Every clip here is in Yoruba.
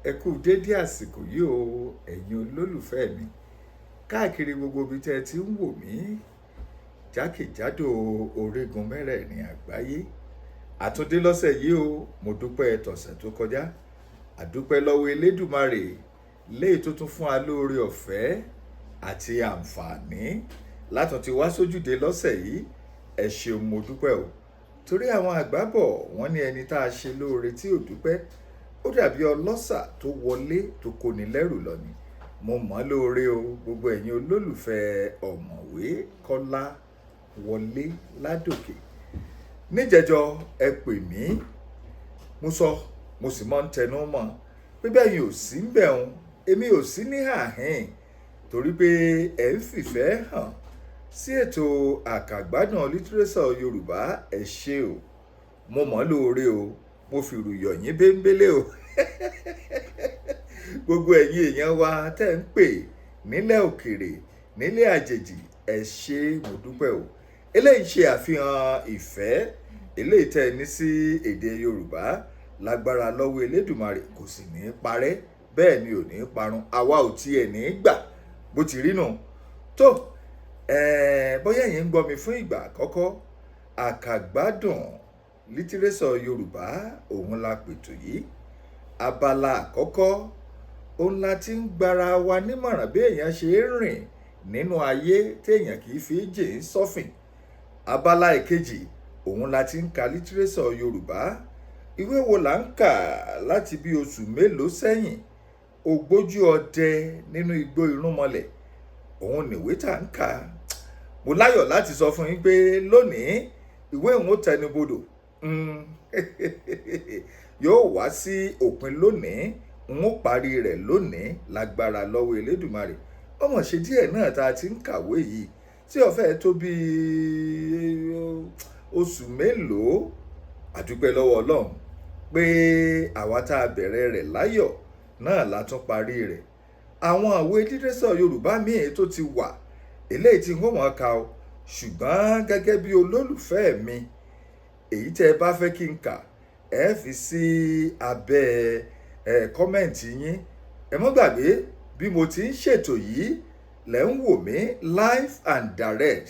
Ẹ kú dédé àsìkò yìí o, ẹ̀yin olólùfẹ́ mi. Káàkiri gbogbo ibi tí ẹ ti ń wò mí, jákèjádò orígun mẹ́rẹ̀ẹ̀rin àgbáyé. Àtúndé lọ́sẹ̀ yìí o, mo dúpẹ́ tọ̀sẹ̀ tó kọjá. Àdúpẹ́ lọ́wọ́ Elédùmarè léyìí tó tún fún wa lóore ọ̀fẹ́ àti àǹfààní látun ti wá sójúde lọ́sẹ̀ yìí. Ẹ ṣeun, mo dúpẹ́ o. Torí àwọn àgbà bọ̀, wọ́n ní ẹni tá a ṣe lóore tí ò dúpẹ́, ó dàbí ọlọ́ṣà tó wọlé tó koni lẹ́rù lọ ni. Mo mọ̀ lóore o, gbogbo ẹ̀yin olólùfẹ́ ọ̀mọ̀wé Kọ́lá Wọlé Ládòkè. Níjẹjọ ẹ pè mí, mo sọ, mo sì mọ́ ń tẹnu mọ́ pé bẹ́ẹ̀ yín ò sí ń bẹ̀ òun, èmi ò sí ní àhín, torí pé ẹ ń fìfẹ́ hàn sí ètò àkàgbádùn lítírésọ̀ Yorùbá. Ẹ ṣé o, mo mọ̀ lóore o, mo fi rùyọ̀ yín béńbélé o. Gbogbo ẹ̀yin èèyàn wa tẹ́ ń pè nílẹ̀ òkèrè, nílẹ̀ àjèjì, ẹ ṣé, mo dúpẹ́ o. Eléyìí ṣe àfihàn ìfẹ́ eléyìí tẹ́ ẹ ní sí èdè Yorùbá. Lágbára lọ́wọ́ Elédùmarè, kò sì ní í parẹ́, bẹ́ẹ̀ ni ò ní í parun, àwa ò tiẹ̀ ní í gbà bó ti rí nù. Tó bóyá ẹ̀yin ń gbọ́ mi fún ìgbà àkọ́kọ́, àkàgbádùn lítírésọ̀ Yorùbá òun la pètò yìí. Abala àkọ́kọ́ òun la ti ń gbára wa nímọ̀ràn bí èèyàn ṣe ń rìn nínú ayé téèyàn kì í fi jìn sọ́fìn. Abala ìkejì òun la ti ń ka lítírésọ̀ Yorùbá. Ìwé wo là ń kà láti bí oṣù mélòó sẹ́yìn? Ògbójú ọdẹ nínú igbó irúnmọlẹ̀, òun nìwé tá ń kà. Mo láyọ̀ láti sọ fún yín pé lónìí ìwé òun ó tẹnubodò, yóò wá sí òpin lónìí, n ó parí rẹ̀ lónìí lágbára lọ́wọ́ Elédùmarè. Ọmọ ṣe díẹ̀ náà tá a ti ń kàwé yìí tí ó fẹ́ tó bí oṣù mélòó. Àdúpẹ́ lọ́wọ́ Ọlọ́run pé àwa tá a bẹ̀rẹ̀ rẹ̀ láyọ̀ náà la tún parí rẹ̀. Àwọn àwé lítírésọ̀ Yorùbá míì tó ti wà eléyìí tí n ó mọ̀ ká o, ṣùgbọ́n gẹ́gẹ́ bí olólùfẹ́ mi, èyí tẹ́ ẹ bá fẹ́ kí n kà, ẹ fi sí abẹ́ ẹ comment yín. Ẹ mọ́ gbàgbé bí mo ti ń ṣètò yìí lẹ́ ń wò mí live and direct.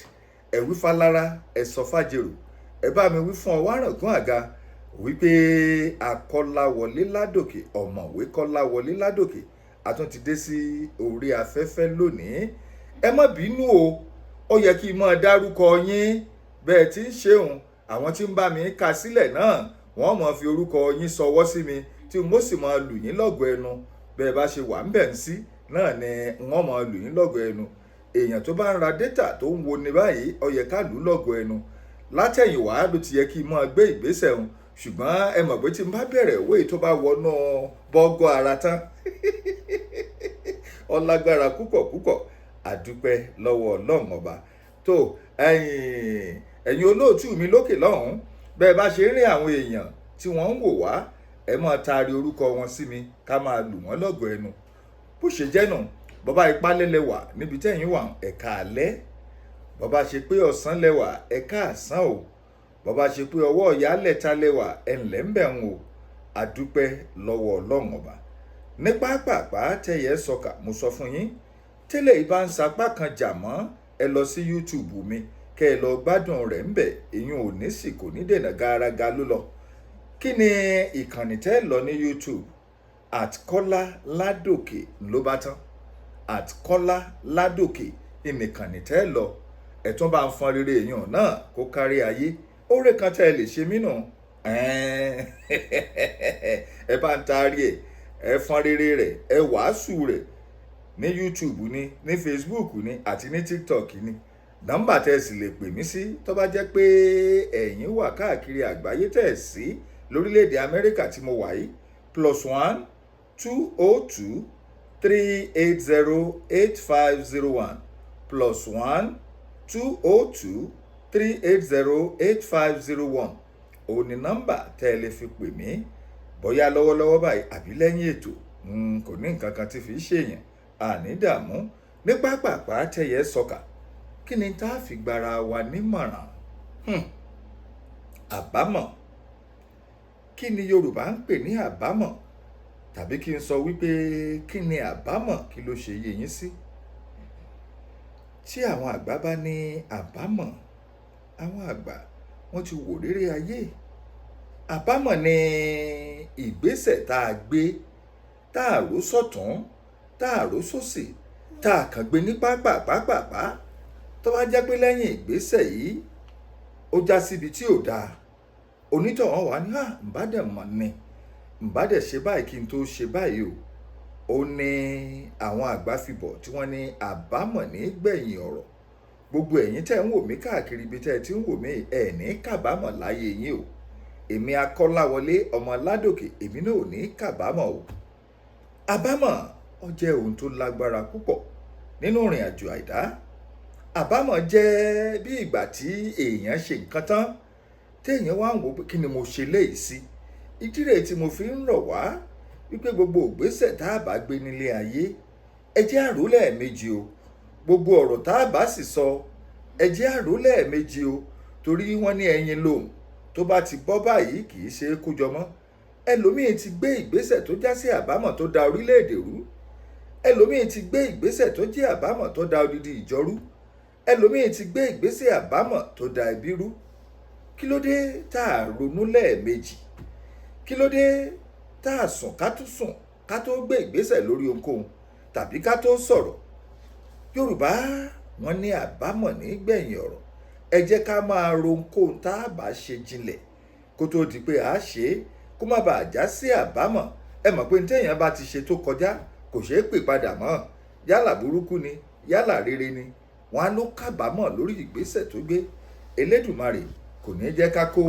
Ẹ wí fálára, ẹ sọ fájèrò, ẹ bá mi wí fún Ọwárangún àga wípé Akọ́láwọlé Ládòkè, ọ̀mọ̀wé Kọ́láwọlé Ládòkè, a tún ti dé sí orí afẹ́fẹ́ lónìí. Ẹ má bínú o, ó yẹ kí n máa dárúkọ yín bẹ́ẹ̀ tí ń ṣeun. Àwọn tí ń bá mi ka sílẹ̀ náà, wọ́n máa fi orúkọ yín ṣọwọ́ sí mi tí n ó sì máa lù yín lọ́gọ̀ọ́ ẹnu. Bẹ́ẹ̀ bá ṣe wà ń bẹ̀ ń sí náà ni wọ́n máa lù yín lọ́gọ̀ọ́ ẹnu. Èèyàn tó bá ń ra data tó ń wo ni báyìí, ó yẹ ká lù ú lọ́gọ̀ọ́ ẹnu. Látẹ̀yìnwá ló ti yẹ kí n máa gbé ìgbésẹ̀ òun, ṣùgbọ́n ẹ mọ̀ pé tí n bá bẹ̀rẹ̀ ìwé tó bá wọnú bọ́gọ́ ara tán, ó lágbára púpọ̀ púpọ̀. Àdúpẹ́ lọ́wọ́ Ọlọ́run ọba. Tó ẹ̀yin ẹ̀yin olóòtú mi lókè lọ́hùn-ún, bẹ́ẹ̀ bá ṣe ń rí àwọn èèyàn tí wọ́n ń wò wá, ẹ máa taari orúkọ wọn sí mi ká máa lù wọ́n lọ́gọ̀ọ́ ẹnu. Bó ṣe jẹ́ nù, bọ́bá ipá lẹ́lẹ́wà níbi tẹ́yìn wà, ẹ̀ka alẹ́. Bọ́bá ṣe pé ọ̀sán lẹ́wà, ẹ̀ka àsán o. Bọ́bá ṣe pé ọwọ́ ìyálẹ̀ta lẹ́wà, ẹ̀ǹlẹ́ ń bẹ̀ ń o. Àdúpẹ́ lọ́wọ́ Ọlọ́run ọba. Ní pápápá tẹ̀yẹ sọkà, mo sọ fún yín tẹ́lẹ̀ ìbá ń sapá kan jà mọ́, ẹ lọ sí YouTube mi kẹ́ ẹ lọ gbádùn rẹ̀ ń bẹ̀. Èyí ò ní sì kò ní dènà, gàràgà ló lọ. Kí ni ìkànnì tẹ́ lọ ní YouTube? @Kọ́láLádòkè ló bá tán. @Kọ́láLádòkè ìnìkànnì tẹ́ lọ. Ẹ̀ tún bá ń fọn rere èèyàn náà kó kárí ayé. Oore kan tẹ́ ẹ lè ṣe mí nù, ẹ bá ń taari ẹ, ẹ fọn rere rẹ̀, ẹ wàásù rẹ̀ ní YouTube ni, ní Facebook ni, àti ní TikTok ni. Nọ́mbà tẹ́ ẹ sì lè pè mí sí tó bá jẹ́ pé ẹ̀yin wà káàkiri àgbáyé tẹ́ ẹ sí lórílẹ̀‐èdè Amẹ́ríkà tí mo wà yìí: +1 202 380 8501, +1 202 380 8501. Òun ni nọ́mbà tẹ́ ẹ lè fi pè mí, bóyá lọ́wọ́lọ́wọ́ báyìí àbí lẹ́yìn ètò. Kò ní nǹkan kan tí fi ṣèyàn, àní dààmú. Ní pápápá tẹ̀yẹ sọkà, kí ni tá a fi gbára wa nímọ̀ràn? Àbámọ̀. Kí ni Yorùbá ń pè ní àbámọ̀? Tàbí kí n sọ wípé kí ni àbámọ̀, kí ló ṣe yé yín sí? Tí àwọn àgbà bá ní àbámọ̀, àwọn àgbà wọ́n ti wò rere ayé. Àbámọ̀ ni ìgbésẹ̀ tá a gbé, tá a rò sọ́tún, tá a rò sósì, tá a kàn gbé ní pápápápápá, tó bá jẹ́ pé lẹ́yìn ìgbésẹ̀ yìí ó já síbi tí ò dáa, onítọ̀hún wà ní ǹbá dẹ̀ mọ̀ ni, ǹbá dẹ̀ ṣe báyìí kí n tó ṣe báyìí o. Ó ní àwọn àgbà fi bọ̀ tí wọ́n ní àbámọ̀ ní gbẹ̀yìn ọ̀rọ̀. Gbogbo ẹ̀yin tẹ́ ń wò mí káàkiri ibi tẹ́ ẹ ti ń wò mí, ẹ̀ ní kábàámọ̀ láyé yín o. Èmi Akọ́láwọlé ọmọ Ládòkè, èmi náà ò ní kábàámọ̀ o. Àbámọ̀ ó jẹ́ ohun tó lágbára púpọ̀ nínú ìrìn àjò àìdá. Àbámọ̀ jẹ́ bí ìgbà tí èèyàn ṣe nǹkan tán, téèyàn wá ń wò pé kí ni mo ṣe léyìí sí. Ìdí rèé tí mo fi ń rọ̀ wá wípé gbogbo ìgbésẹ̀ tá a bá gbé nílé ayé, ẹ jẹ́ á rò lẹ́ẹ̀mejì o. Gbogbo ọ̀rọ̀ tá a bá sì sọ, ẹ jẹ́ á rò lẹ́ẹ̀mejì o. Torí wọ́n ní ẹyin lòun tó bá ti bọ́ báyìí kì í ṣe é kójọ mọ́. Ẹlòmíì ti gbé ìgbésẹ̀ tó já sí àbámọ̀ tó da orílẹ̀-èdè rú. Ẹlòmíì ti gbé ìgbésẹ̀ tó jẹ́ àbámọ̀ tó da odidi ìjọ rú. Ẹlòmíì ti gbé ìgbésẹ̀ àbámọ̀ tó da ẹbí rú. Kí ló dé tá a ronú lẹ́ẹ̀mejì? Kí ló dé tá a sùn ká tó sùn ká tó gbé ìgbésẹ̀ lórí ohunkóhun tàbí ká tó sọ̀rọ̀? Yorùbá wọ́n ní àbámọ̀ ní gbẹ̀yìn ọ̀rọ̀. Ẹ jẹ́ ká máa ro ohunkóhun tá a bá ṣe jinlẹ̀ kó tó di pé a ṣe é, kó má bàa já sí àbámọ̀. Ẹ mọ̀ pé téèyàn bá ti ṣe tó kọjá kò ṣeé pè padà mọ́. Yálà burúkú ni, yálà rere ni, wọ́n á ló kábàámọ̀ lórí ìgbésẹ̀ tó gbé. Elédùmarè kò ní jẹ́ ká kó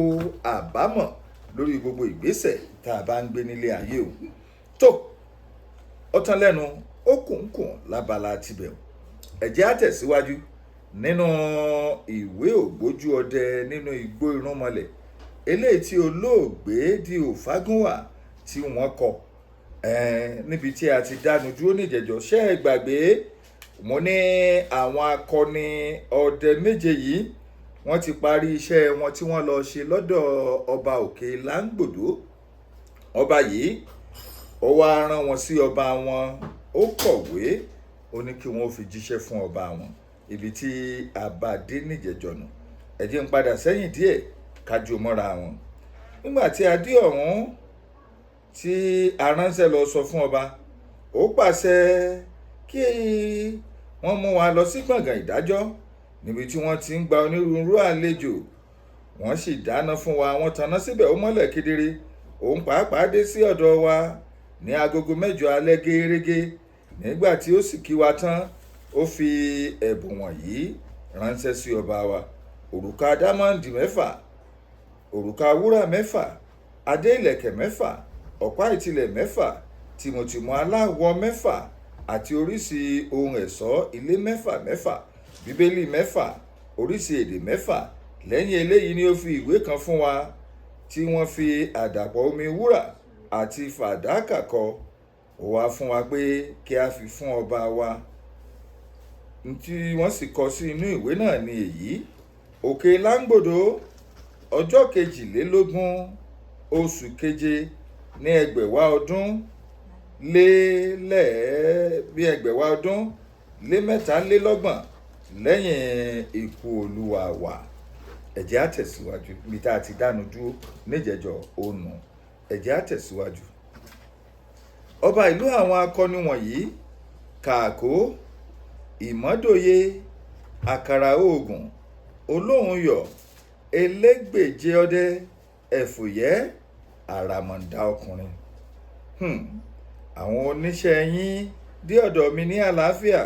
àbámọ̀ lórí gbogbo ìgbésẹ̀ tá a bá ń gbé nílé ayé o. Tó, ó tán lẹ́nu, ó kùnkùn lábala tibẹ̀ o. Ẹ jẹ́ á tẹ̀síwájú nínú ìwé Ògbójú Ọdẹ nínú Igbó Irúnmọlẹ̀, eléyìí tí olóògbé D.O. Fágúnwà tí wọ́n kọ. Níbi tí a ti dánu dúró níjẹ̀jọ́, ṣé ẹ gbàgbé? Mo ní àwọn akọni ọdẹ méje yìí wọ́n ti parí iṣẹ́ wọn tí wọ́n lọ ṣe lọ́dọ̀ ọba Òkè Láńgbòdo. Ọba yìí ó wá rán wọn sí ọba wọn, ó kọ̀wé, ó ní kí wọ́n fi jíṣẹ́ fún ọba wọn. Ibi tí a bá dé níjẹ̀jọ́ nù. Ẹ jẹ́ n padà sẹ́yìn díẹ̀ kájú mọ́ra wọn. Nígbà tí a dé ọ̀hún tí aránṣẹ́ lọ sọ fún ọba, ó pàṣẹ kí wọ́n mú wa lọ sí gbọ̀ngàn ìdájọ́ níbi tí wọ́n ti ń gba onírúurú àlejò. Wọ́n sì dáná fún wa, wọ́n taná síbẹ̀, ó mọ́lẹ̀ kedere. Òun pàápàá dé sí ọ̀dọ̀ wa ní agogo 8 alẹ́ gẹ́rẹ́gẹ́. Nígbà tí ó sì kí wa tán, ó fi ẹ̀bùn wọ̀nyí ránṣẹ́ sí ọba wa: òrùka dámọ́ǹdì 6, òrùka wúrà 6, adé ìlẹ̀kẹ̀ 6, ọ̀pá ìtìlẹ̀ 6, tìmùtìmù aláwọ̀ 6 àti oríṣi ohun ẹ̀ṣọ́ ilé 6 6, bíbélì 6, oríṣi èdè 6. Lẹ́yìn eléyìí ni ó fi ìwé kan fún wa tí wọ́n fi àdàpọ̀ omi wúrà àti fàdákà kọ. Ó wá fún wa pé kí a fi fún ọba wa. Tí wọ́n sì kọ sí inú ìwé náà ni èyí: Òkè Láńgbòdo, ọjọ́ 22 oṣù keje ní ẹgbẹ̀wá ọdún lé lẹ́ẹ̀ bí ẹgbẹ̀wá ọdún lé 33 lẹ́yìn ikú Olúwa wa. Ẹ jẹ́ á tẹ̀síwájú níbi tá a ti dánu dúró níjẹ̀jọ́ ònu. Ẹ jẹ́ á tẹ̀síwájú. Ọba ìlú àwọn akọni wọ̀nyí: Kàkó, Ìmọ́dòye, Àkàrà Ògùn, Olóhunyọ̀, Elégbèje ọdẹ, Ẹ̀fùyẹ́, Àràmọ̀ǹdà ọkùnrin. Àwọn oníṣẹ́ yín dé ọ̀dọ̀ mi ní àlàáfíà.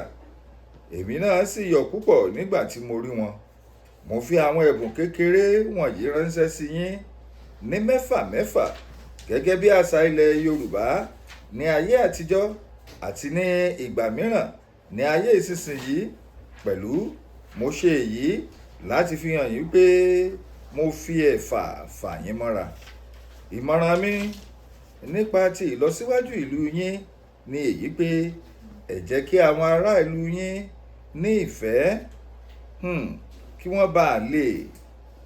Èmi náà sì yọ̀ púpọ̀ nígbà tí mo rí wọn. Mo fi àwọn ẹ̀bùn kékeré wọ̀nyí ránṣẹ́ sí yín ní 6 6 gẹ́gẹ́ bí àṣà ilẹ̀ Yorùbá ní ayé àtijọ́ àti ní ìgbà mìíràn ní ayé ìsinsìnyí pẹ̀lú. Mo ṣe èyí láti fi hàn yín pé mo fi ẹ̀fà fà yín mọ́ra. Ìmọ̀ràn mi nípa ti ìlọsíwájú ìlú yín ni èyí pé ẹ jẹ́ kí àwọn ará ìlú yín ní ìfẹ́, kí wọ́n bá lè,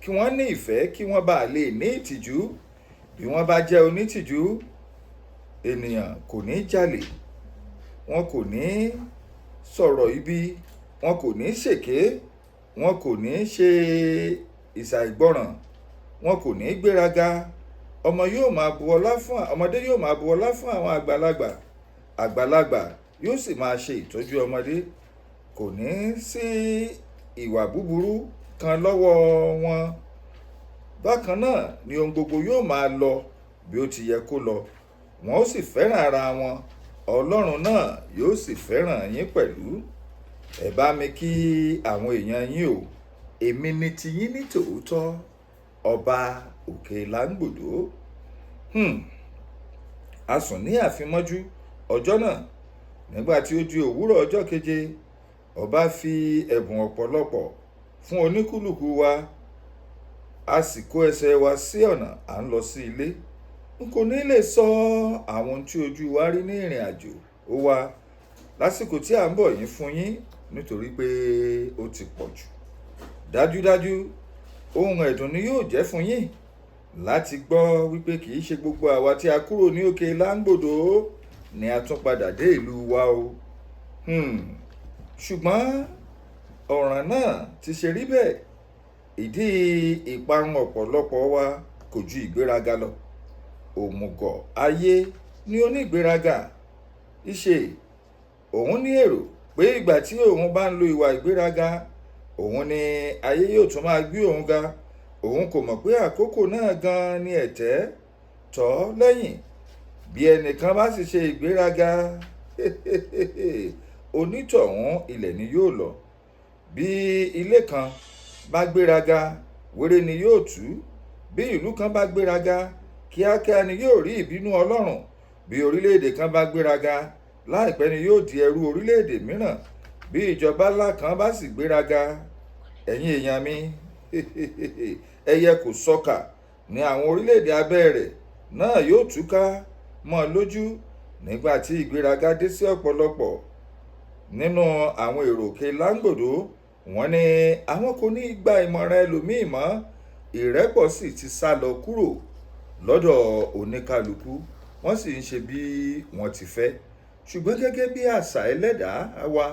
kí wọ́n ní ìfẹ́, kí wọ́n bá lè ní ìtìjú. Bí wọ́n bá jẹ́ onítìjú, Ènìyàn kò ní jalè, wọn kò ní sọ̀rọ̀ ibi, wọn kò ní ṣèké, wọn kò ní ṣe ìṣàìgbọràn, wọn kò ní gbéraga. Ọmọ yóò máa bu ọlá fún ọmọdé, yóò máa bu ọlá fún àwọn àgbàlagbà, àgbàlagbà yóò sì máa ṣe ìtọ́jú ọmọdé. Kò ní sí ìwà búburú kan lọ́wọ́ wọn. Bákan náà ni ohun gbogbo yóò máa lọ bí ó ti yẹ kó lọ. Wọn ó sì fẹ́ràn ara wọn, Ọlọ́run náà yóò sì fẹ́ràn yín pẹ̀lú. Ẹ bá mi kí àwọn èèyàn yín o. Èmi ni tiyín ní tòótọ́, Ọba Òkè Láńgbòdo. A sùn ní ààfin mọ́jú ọjọ́ náà. Nígbà tí ó di òwúrọ̀ ọjọ́ keje, ọba fi ẹ̀bùn ọ̀pọ̀lọpọ̀ fún oníkúlùkù wa. A sì kó ẹsẹ̀ wa sí ọ̀nà, à ń lọ sí ilé. N kò ní lè sọ àwọn ohun tí ojú wa rí ní ìrìn àjò ó wa lásìkò tí à ń bọ̀ yín fún yín, nítorí pé ó ti pọ̀ jù. Dájúdájú, ohun ẹ̀dùn ni yóò jẹ́ fún yín láti gbọ́ wípé kì í ṣe gbogbo àwa tí a kúrò ní Òkè Láńgbòdo ni a tún padà dé ìlú wa o. Ṣùgbọ́n ọ̀ràn náà ti ṣe rí bẹ́ẹ̀. Ìdí ìparun ọ̀pọ̀lọpọ̀ wa kò ju ìgbéraga lọ. Òmùgọ̀ ayé ni onígbéraga ìṣe. Òun ní èrò pé ìgbà tí òun bá ń lo ìwà ìgbéraga, òun ni ayé yóò tún máa gbé òun ga. Òun kò mọ̀ pé àkókò náà gan-an ni ẹ̀tẹ́ tọ́ lẹ́yìn. Bí ẹnìkan bá sì ṣe ìgbéraga, onítọ̀hún ilẹ̀ ni yóò lọ. Bí ilé kan bá gbéraga, wéré ni yóò tú. Bí ìlú kan bá gbéraga, kíákíá ni yóò rí ìbínú Ọlọ́run. Bí orílẹ̀-èdè kan bá gbéraga, láìpẹ́ ni yóò di ẹrú orílẹ̀-èdè mìíràn. Bí ìjọba ńlá kan bá sì gbéraga, ẹ̀yin èèyàn mi, ẹyẹ kò sọkà ní àwọn orílẹ̀-èdè abẹ́ rẹ̀ náà yóò túká mọ́ lójú. Nígbà tí ìgbéraga dé sí ọ̀pọ̀lọpọ̀ nínú àwọn èrò Òkè Láńgbòdo, wọ́n ní àwọn kò ní gba ìmọ̀ràn ẹlòmíì mọ́. Ìrẹ́pọ̀ sì ti sá lọ kúrò lọ́dọ̀ oníkálukú, wọ́n sì ń ṣe bí wọ́n ti fẹ́. Ṣùgbọ́n gẹ́gẹ́ bí àṣà ẹlẹ́dàá wa,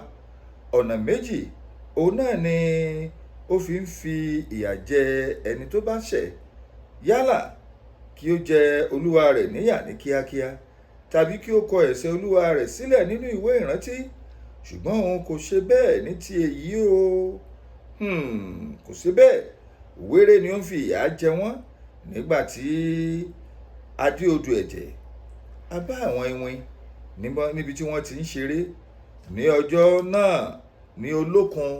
ọ̀nà méjì òun náà ni ó fi ń fi ìyà jẹ ẹni tó bá ṣẹ̀. Yálà kí ó jẹ olúwa rẹ̀ níyà ní kíákíá, tàbí kí ó kọ ẹ̀ṣẹ̀ olúwa rẹ̀ sílẹ̀ nínú ìwé ìrántí. Ṣùgbọ́n òun kò ṣe bẹ́ẹ̀ ní ti èyí o. Kò ṣe bẹ́ẹ̀. Wéré ni ó ń fi ìyà jẹ wọ́n. Nígbà tí a dé odò ẹ̀jẹ̀, a bá àwọn iwin níbi tí wọ́n ti ń ṣeré. Ní ọjọ́ náà ní olókun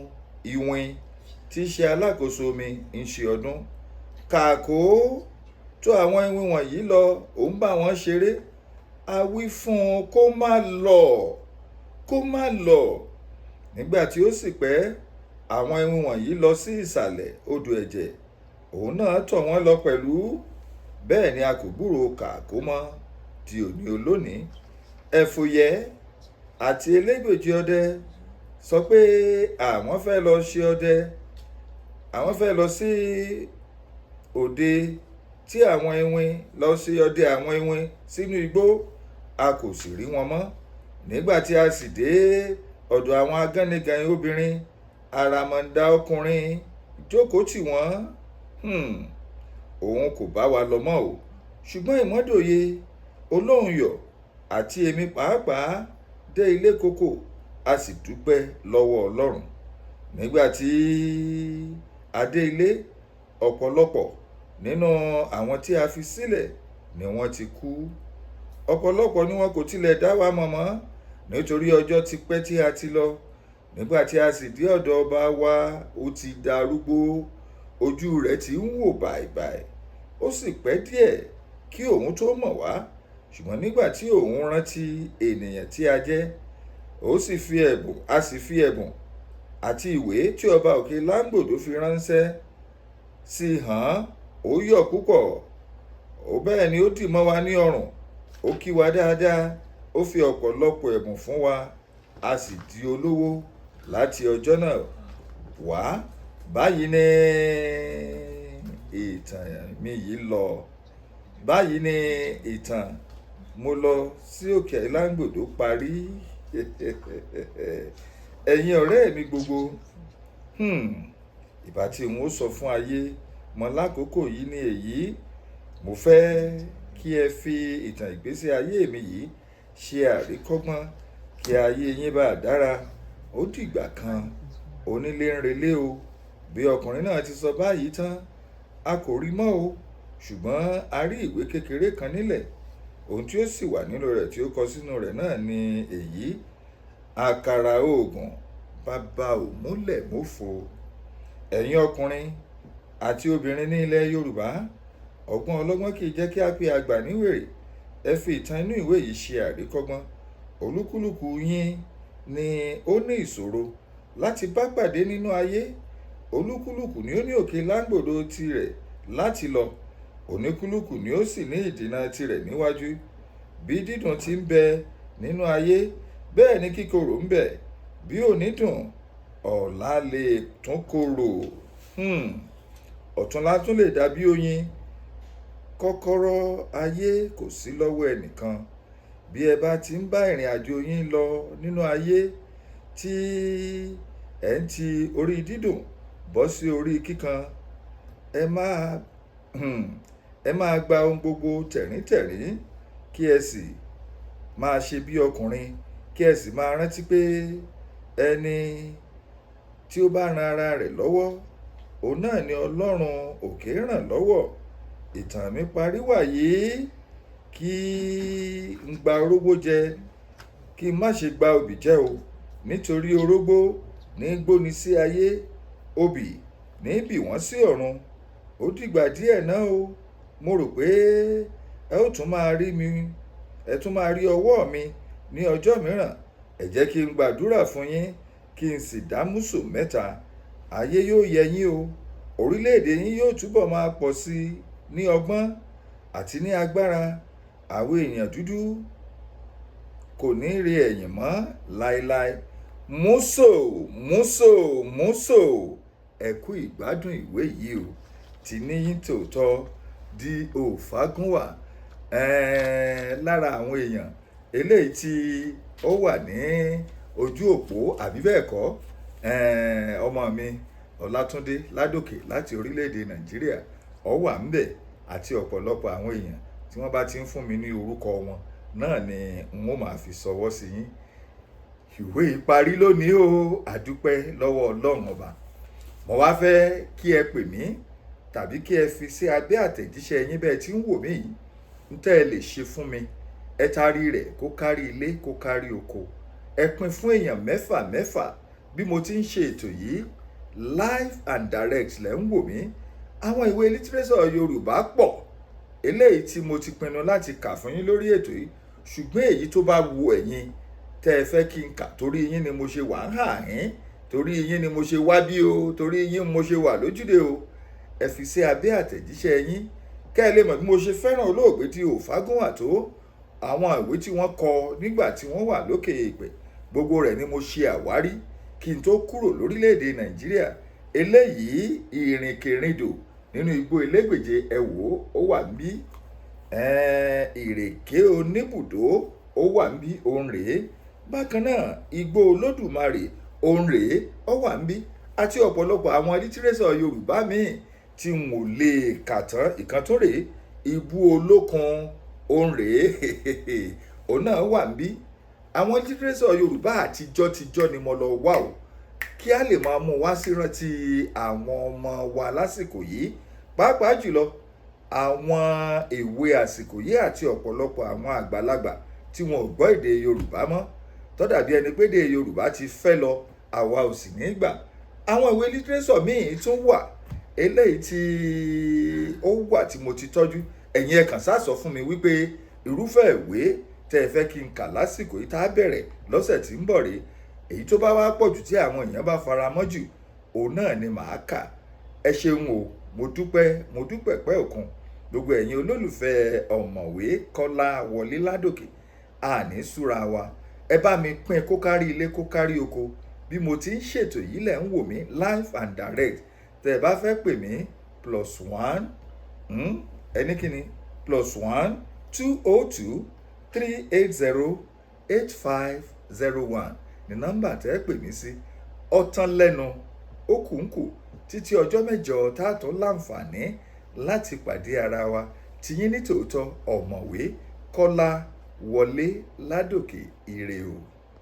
iwin tí í ṣe alákòóso omi ń ṣe ọdún. Kàkó tó àwọn iwin wọ̀nyí lọ, òun bá wọn ṣeré. A wí fún un kó má lọ, kó má lọ. Nígbà tí ó sì pẹ́, àwọn iwin wọ̀nyí lọ sí ìsàlẹ̀ odò ẹ̀jẹ̀. Òun náà tọ̀ wọ́n lọ pẹ̀lú. Bẹ́ẹ̀ ni a kò gbúròó Kàkó mọ́ di òní olónìí. Ẹ̀fòyẹ́ àti elégbèje ọdẹ sọ pé àwọn fẹ́ lọ ṣe ọdẹ. Àwọn fẹ́ lọ sí òde tí àwọn iwin lọ ṣe ọdẹ àwọn iwin sínú igbó. A kò sì rí wọn mọ́. Nígbà tí a sì dé ọ̀dọ̀ àwọn agánigànyin obìnrin, àràmọ̀ǹdà ọkùnrin jókòó tì wọ́n. Òun kò bá wa lọ mọ́ o. Ṣùgbọ́n Ìmọ́dòye, Olóhunyọ̀ àti èmi pàápàá dé ilé koko, a sì dúpẹ́ lọ́wọ́ Ọlọ́run. Nígbà tí a dé ilé, ọ̀pọ̀lọpọ̀ nínú àwọn tí a fi sílẹ̀ ni wọ́n ti kú. Ọ̀pọ̀lọpọ̀ ni wọn kò tilẹ̀ dá wa mọ̀ mọ́, nítorí ọjọ́ ti pẹ́ tí a ti lọ. Nígbà tí a sì dé ọ̀dọ̀ ọba wa, ó ti darúgbó, ojú rẹ̀ ti ń wò bàìbàì. Ó sì pẹ́ díẹ̀ kí òun tó mọ̀ wá. Ṣùgbọ́n nígbà tí òun rántí ènìyàn tí a jẹ́, ó sì fi ẹ̀bùn, a sì fi ẹ̀bùn àti ìwé tí ọba Òkè Láńgbòdo fi ránṣẹ́ sí hàn, ó yọ̀ púpọ̀. Ó bẹ́ẹ̀ ni ó dì mọ́ wa ní ọrùn, ó kí wa dáadáa, ó fi ọ̀pọ̀lọpọ̀ ẹ̀bùn fún wa, a sì di olówó láti ọjọ́ náà wá. Báyìí ni ìtàn mi yìí lọ. Báyìí ni ìtàn Mo lọ sí òkè Ìlàngbòdó parí. Ẹ̀yin ọ̀rẹ́ mi gbogbo, ìbá tí n ó sọ fún ayé mọ́ lákòókò yìí ni èyí. Mo fẹ́ kí ẹ fi ìtàn ìgbésí ayé mi yìí ṣe àríkọ́gbọ́n kí ayé yín bá dára. Ó dìgbà kan, onílé ń relé o. Bí ọkùnrin náà ti sọ báyìí tán, a kò rí mọ́ o, ṣùgbọ́n a rí ìwé kékeré kan nílẹ̀. Ohun tí ó sì wà nínú rẹ̀ tí ó kọ sínú rẹ̀ náà ni èyí: àkàrà oògùn bàbá ò múlẹ̀ mófo. Ẹ̀yin ọkùnrin àti obìnrin ní ilẹ̀ Yorùbá, ọgbọ́n ọlọ́gbọ́n kì í jẹ́ kí a pe àgbà ní wèrè. Ẹ fi ìtàn inú ìwé yìí ṣe àríkọ́gbọ́n. Olúkúlùkù yín ni ó ní ìṣòro láti bá pàdé nínú ayé. Olúkúlùkù ni ó ní òkè Láńgbòdo tirẹ̀ láti lọ. Oníkúlùkù ni ó sì ní ìdènà tirẹ̀ níwájú. Bí dídùn ti ń bẹ nínú ayé, bẹ́ẹ̀ ni kíkorò ń bẹ. Bí òní dùn, ọ̀la lè tún korò. Ọ̀túnla tún lè dàbí oyin. Kọ́kọ́rọ́ ayé kò sí lọ́wọ́ ẹnìkan. Bí ẹ bá ti ń bá ìrìnàjò yín lọ nínú ayé tí ẹ̀ ń ti orí dídùn bọ́ sí orí kíkan, ẹ máa gba ohun gbogbo tẹ̀ríntẹ̀rín, kí ẹ sì máa ṣe bí ọkùnrin, kí ẹ sì máa rántí pé ẹni tí ó bá ran ara rẹ̀ lọ́wọ́, òun náà ni Ọlọ́run òkè ràn lọ́wọ́. Ìtàn mi parí wàyí. Kí n gba orógbó jẹ, kí n má ṣe gba obì jẹ o. Nítorí orógbó ní gbóni sí ayé, obì ní bì wọ́n sí ọ̀run. Ó dìgbà díẹ̀ náà o. Mo rò pé ẹ ó tún máa rí mi, ẹ tún máa rí ọwọ́ mi ní ọjọ́ mìíràn. Ẹ jẹ́ kí n gbàdúrà fún yín, kí n sì dá músù mẹ́ta. Ayé yóò yẹ yín o. Orílẹ̀-èdè yín yóò túbọ̀ máa pọ̀ sí i ní ọgbọ́n àti ní agbára. Àwọn èèyàn dúdú kò ní rí ẹ̀yìn mọ́ láéláé. Músò, músò, músò. Ẹ kú ìgbádùn ìwé yìí o. Ti níyín tòótọ́ D.O. Fágúnwà. Lára àwọn èèyàn eléyìí tí ó wà ní ojú òpó àbí bẹ́ẹ̀ kọ́, ọmọ mi Ọlátúndé Ládòkè láti orílẹ̀-èdè Nàìjíríà ó wà ńbẹ̀, àti ọ̀pọ̀lọpọ̀ àwọn èèyàn tí wọ́n bá ti ń fún mi ní orúkọ wọn náà ni n ó máa fi ṣọwọ́ sí yín. Ìwé yìí parí lónìí o. Àdúpẹ́ lọ́wọ́ Ọlọ́run ọba. Mo wá fẹ́ kí ẹ pè mí tàbí kí ẹ fi sí abẹ́ àtẹ̀jíṣẹ́ yín bẹ́ẹ̀ tí ń wò mí yìí. Ń tẹ́ ẹ lè ṣe fún mi, ẹ tarí rẹ̀ kó kárí ilé, kó kárí oko. Ẹ pín fún èèyàn mẹ́fà mẹ́fà. Bí mo ti ń ṣe ètò yìí live and direct lẹ́ ń wò mí. Àwọn ìwé lítírésọ̀ Yorùbá pọ̀ eléyìí tí mo ti pinnu láti kà fún yín lórí ètò yìí, ṣùgbọ́n èyí tó bá wu ẹ̀yin tẹ́ ẹ fẹ́ kí n kà, torí yín ni mo ṣe wà ń hà yín, torí yín ni mo ṣe wá bí o, torí yín mo ṣe wà lójúde o. Ẹ fi sí abẹ́ àtẹ̀jíṣẹ́ yín kẹ́ ẹ lè mọ̀ bí mo ṣe fẹ́ràn olóògbé D.O. Fágúnwà tó. Àwọn ìwé tí wọ́n kọ nígbà tí wọ́n wà lókè èèpẹ̀, gbogbo rẹ̀ ni mo ṣe àwárí kí n tó kúrò lórílẹ̀‐èdè Nàìjíríà. Eléyìí, ìrìnkèrindò nínú igbó Elégbèje, ẹ wò ó, ó wà níbí. Ìrèké oníbùdó, ó wà níbí, òun rèé. Bákan náà, igbó Olódùmarè, òun rèé, ó wà níbí, àti ọ̀pọ̀lọpọ̀ àwọn lítírésọ̀ Yorùbá míì tí n ò lè kà tán. Ìkan tó rèé, ibú olókun, òun rèé, òun náà wà níbí. Àwọn lítírésọ̀ Yorùbá àtijọ́ tijọ́ ni mo lọ wá o, kí a lè máa mú wá sí rántí àwọn ọmọ wa lásìkò yìí, pàápàá jùlọ àwọn èwe àsìkò yìí àti ọ̀pọ̀lọpọ̀ àwọn àgbàlagbà tí wọn ò gbọ́ èdè Yorùbá mọ́, tó dàbí ẹni pé èdè Yorùbá ti fẹ́ lọ. Àwa ò sì ní gbà. Àwọn ìwé lítírésọ̀ míì tún wà eléyìí tí ó wà tí mo ti tọ́jú. Ẹ̀yin ẹ kàn sáà sọ fún mi wípé irúfẹ́ ìwé tẹ́ ẹ fẹ́ kí n kà lásìkò yìí tá a bẹ̀rẹ̀ lọ́sẹ̀ tí ń bọ̀ rèé. Èyí tó bá wá pọ̀ jù tí àwọn èèyàn bá fara mọ́ jù, òun náà ni màá kà. Ẹ ṣeun o, mo dúpẹ́, mo dúpẹ́ pẹ́ òkun. Gbogbo ẹ̀yin olólùfẹ́ ọ̀mọ̀wé Kọ́lá Wọlé Ládòkè, àní súra wa. Ẹ bá mi pín kó kárí ilé, kó kárí oko. Bí mo ti ń ṣètò yìí lẹ̀ ń wò mí live and direct. Tẹ́ ẹ bá fẹ́ pè mí, +1, ẹni kíni, +1 202 380 8501 ní nọ́mbà tẹ́ pè mí sí. Ọ̀tán lẹ́nu ó kù ń kù títí ọjọ́ mẹ́jọ tá a tún láǹfààní láti pàdé ara wa. Tiyín ní tòótọ́, Ọ̀mọ̀wé Kọ́lá Wọlé Ládòkè. Ire o.